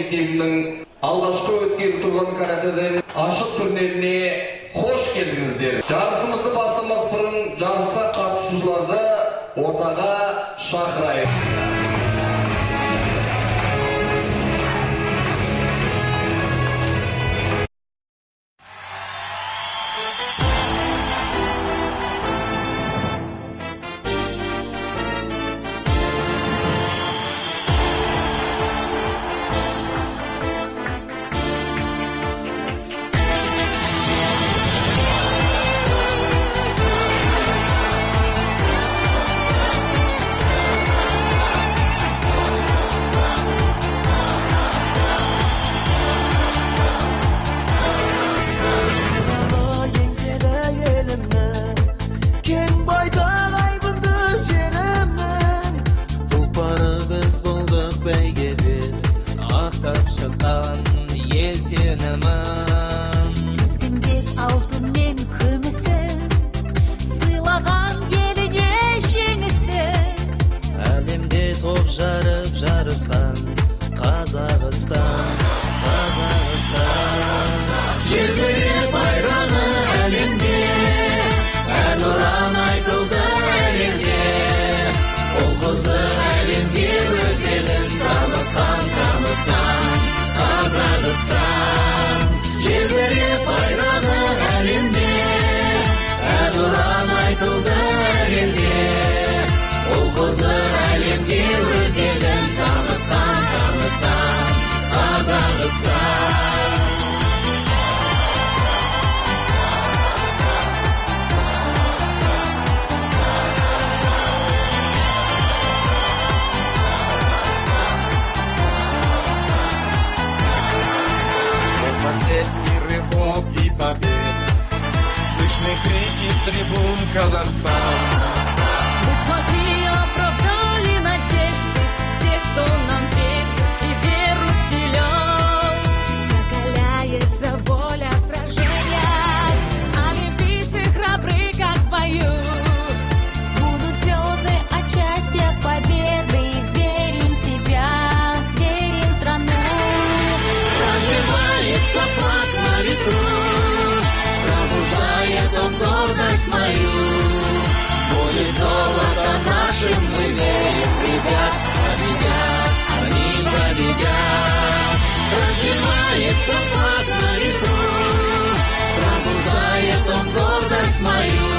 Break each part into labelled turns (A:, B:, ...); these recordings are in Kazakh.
A: мектебінің алғашқы өткелі тұрған каратэден ашық турниріне қош келдіңіздер. Жарысымызды бастамас бұрын жарысқа қатысушыларды ортаға шақырайық.
B: Ақтап шыққан ел сенімін,
C: тізгіндеп алтын мен күмісін, сыйлаған еліне жеңісін.
B: Әлемде топ жарып жарысқан Қазақстан, Қазақстан. Желбіреп байрағы әлемде, әнұран айтылды әлемде. Ұл қызы әлемге өз елін танытқан, танытқан Қазақстан. Желбіреп байрағы әлемде, әнұран айтылды әлемде. Ұл қызы әлемге өз елін танытқан, танытқан Қазақстан.
D: Последний рывок и побед, слышны крики с трибун Казахстан.
E: Мы смогли, оправдали надежды всех, кто нам верил и веру вселял.
C: Закаляется воля в сражениях, олимпийцы храбры, как в бою.
F: Будут слезы от счастья победы, верим в себя, верим в страну.
B: Развивается флаг на ветру, пробуждает он гордость мою. Будет золото нашим, мы верим, ребят, победят, они победят. Развивается флаг на ветру, пробуждает он гордость мою.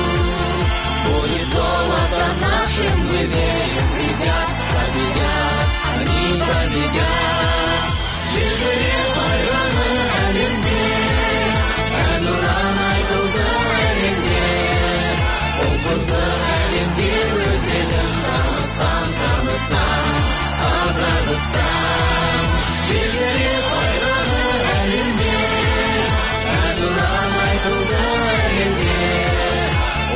B: Будет золото нашим, мы верим, ребят, победят, они победят. Желбіреп байрағы әлемде, әнұран айтылды әлемде. Ұл қызы әлемге өз елін танытқан, танытқан Қазақстан. Желбіреп байрағы әлемде, әнұран айтылды әлемде.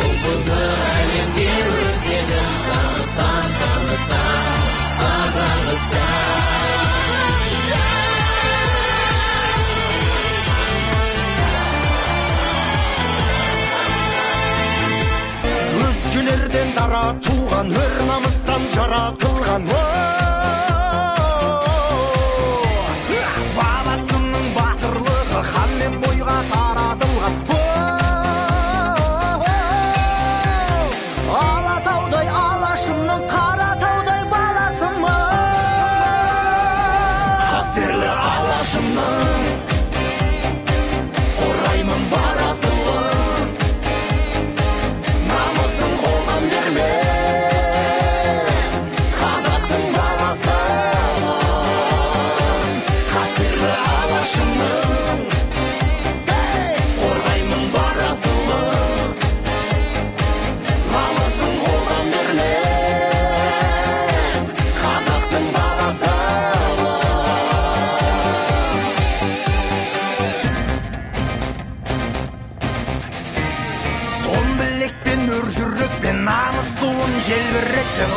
B: Ұл қызы әлемге өз елін танытқан, танытқан Қазақстан.
D: Өзгелерден дара туған, өр намыстан жаратылған. Бабасының батырлығы хан мен бойға таратылған. Алатаудай алашымның, Қаратаудай баласымын. Қастерлі алашымның, қорғаймын бар асылын. Намысын қолдан бермес қазақтың баласымын. Қастерлі алашымның, қорғаймын бар асылын. Намысын қолдан бермес қазақтың баласымын. Сон білекпен, өр жүрекпен, намыс туын желбіреткен.